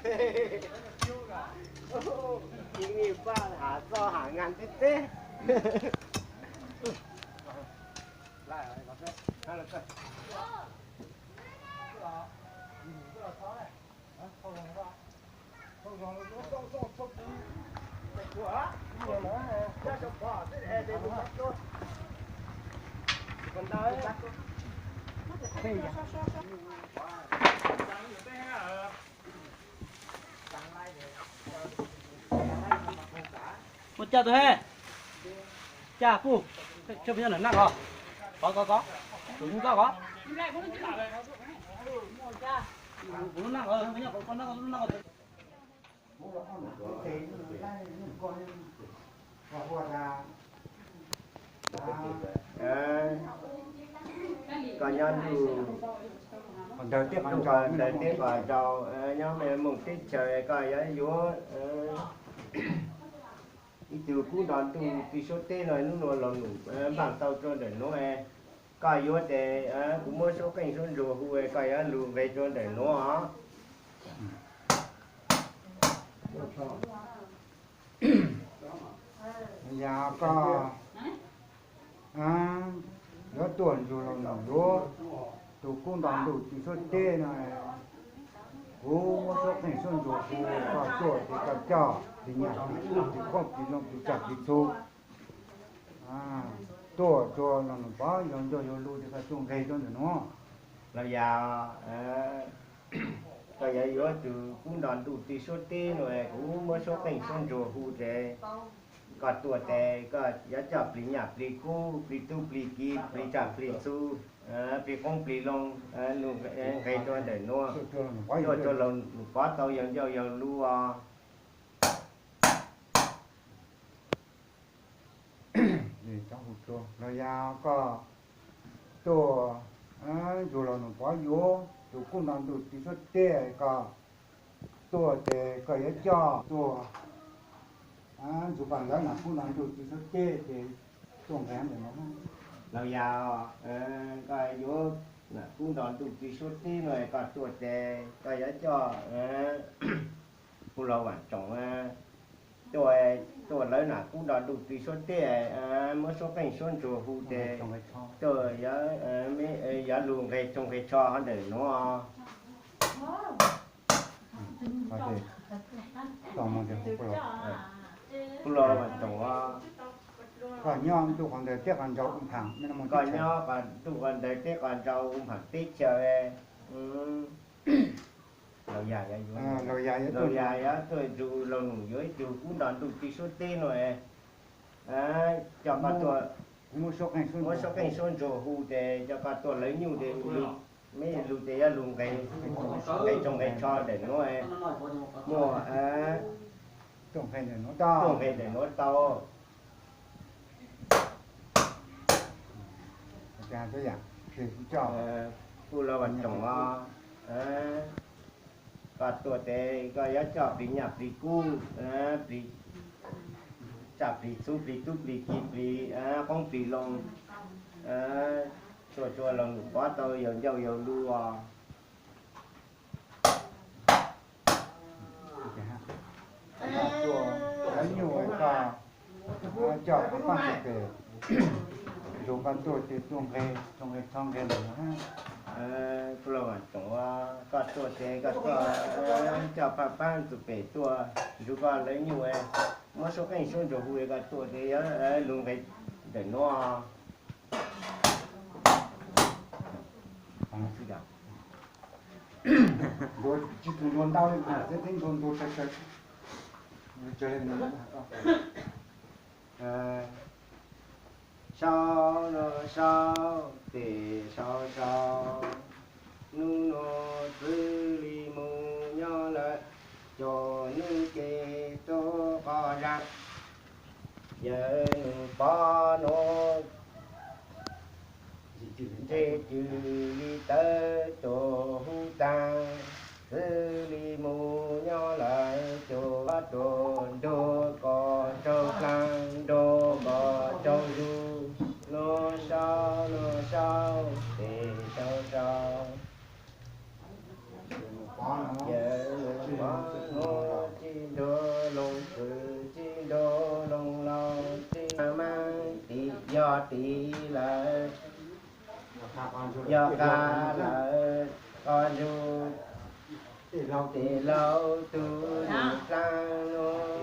Ib niag paj hav txoj hav ngas tib teb. Ua cas tus he? Cas puj, tshuav peb nyob nram naj ko. Kov kov kov. Tus nyuj koj kov. Kuv lub naj ko, kuv nyob kuv naj ko, lub naj ko. Koj nyob ntuj, ntuj qhov ntawd teb qhov ntsaus, nyob Moos teb chaws, koj yuav yuav ib tug kub nto ntuj tw suab teb no, hnub no los num npaj tau rau ntawm nuav. Koj yuav tes kuv muab suab qeej suab ntsuag hu, koj yuav lug nqe rau ntawm nuav. Yog koj yuav tuaj ntsug los num yuav tus kub nto ntuj tw suab teb no, kuv muab suab qeej suab ntsuag hu, koj tuaj tes koj coj tis nyam tis kub tis qoob tis loo tis tsaj tis txhu tuaj rua los num pov yog ncauj yog lug tes koj tuaj nqe rau ntawm nuav. Los yog koj yuav yuav tus kub nto ntuj tw suab teb no, kuv muab suab qeej suab ntsuag hu tes koj tuaj tes koj yuav coj plig nyam plig kub, plig tub plig ki, plig tsaj plig txhu, plig qoob plig loo, nqe rua ntawm nuav, tuaj rua los num pov tau yog ncauj yog lug os. Los yog koj tuaj ntsug los num pov yuav tus kub nto ntuj tw suab teb, koj tuaj tes koj yuav coj tuaj ntsug koj lawv nam kub nto ntuj tw suab teb ces tuaj nqe ntawm no. Los yog koj yuav nam kub nto ntuj tw suab teb no, koj tuaj tes koj yuav coj kuv los vam tsoom tuaj, tuaj lawv nam kub nto ntuj tw suab teb, muab suab qeej suab ntsuag hu tes tuaj, yuav lug nqe tsoog nqe tsho hov ntawm nuav. Kuv los vam tsoom, koj nyob ntuj qhov ntawd teb qhov ntsaus u nphaam, koj nyob ntuj qhov ntawd teb qhov ntsaus u nphaam teb chaws. Los yog yuav tuaj ntsug los num yuav ib tug kub nto ntuj tw suab teb no, coj koj tuaj, muab suab qeej suab ntsuag hu tes coj koj tuaj lawv nyuj tes, meb lug tes yuav lug nqe tsoog nqe tsho ntawm nuav, muaj tuaj nqe ntawm nuav tau. Kuv los vam tsoom os, koj tuaj tes koj yuav coj plig nyam plig kub, plig tsaj plig txhu, plig tub plig ki, plig qoob plig loo, tuaj rua los num pov tau yog ncauj yog lug os. Tuaj lawv nyuj koj coj phaj paab tug pem, ntsug koj tuaj tes tuaj nqe tsoog nqe tsho nqe ntawm nuav. Kuv los vam tsoom, koj tuaj tes koj tuaj coj phaj paab tug pem tuaj, ntsug koj lawv nyuj, muab suab qeej suab ntsuag hu, koj tuaj tes yuav lug nqe ntawm nuav. Tsis tug ntuag ntau li, teb ntuag ntuag tsawg tsawg. Sau no sau, tes sau sau, nub nua xws li mus nyob lawm, cov nub ces tuaj qhov zag, yawm nws pov nuav, ntsej cwm li tawv tuam hub taag, xws li mus nyob lawm, tuam tuam nrug kos raug dlaag, nrug kos raug zug, nua sau nua sau, tes sau sau. Yawm nws Tiv lawm, yog qab lawm, koj ntsug tes laug tug nus dlaab nuav,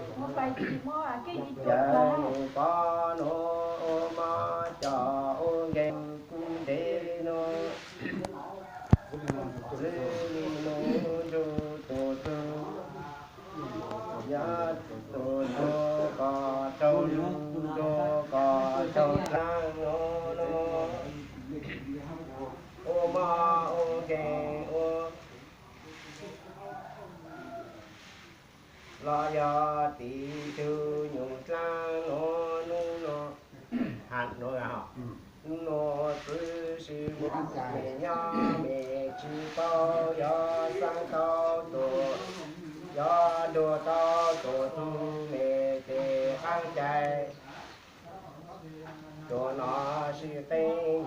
cawv nus pov nuav, ua mov coj ua nkeeg kub ntev nuav, xws li nuav ntsug tug tug, yog tug tug kom raug ntsug, kom raug dlaab nuav, ua mov ua nkeeg ua, los yog tiv tug nyuas dlaab nuav, nub nuav, ha, nub nuav, nub nuav xwb sis mus mej nyob mej tsi paub, yog xaav tau tug, yog nrug tau tug tug mej tes qaab cai, tug nuav sib qeeb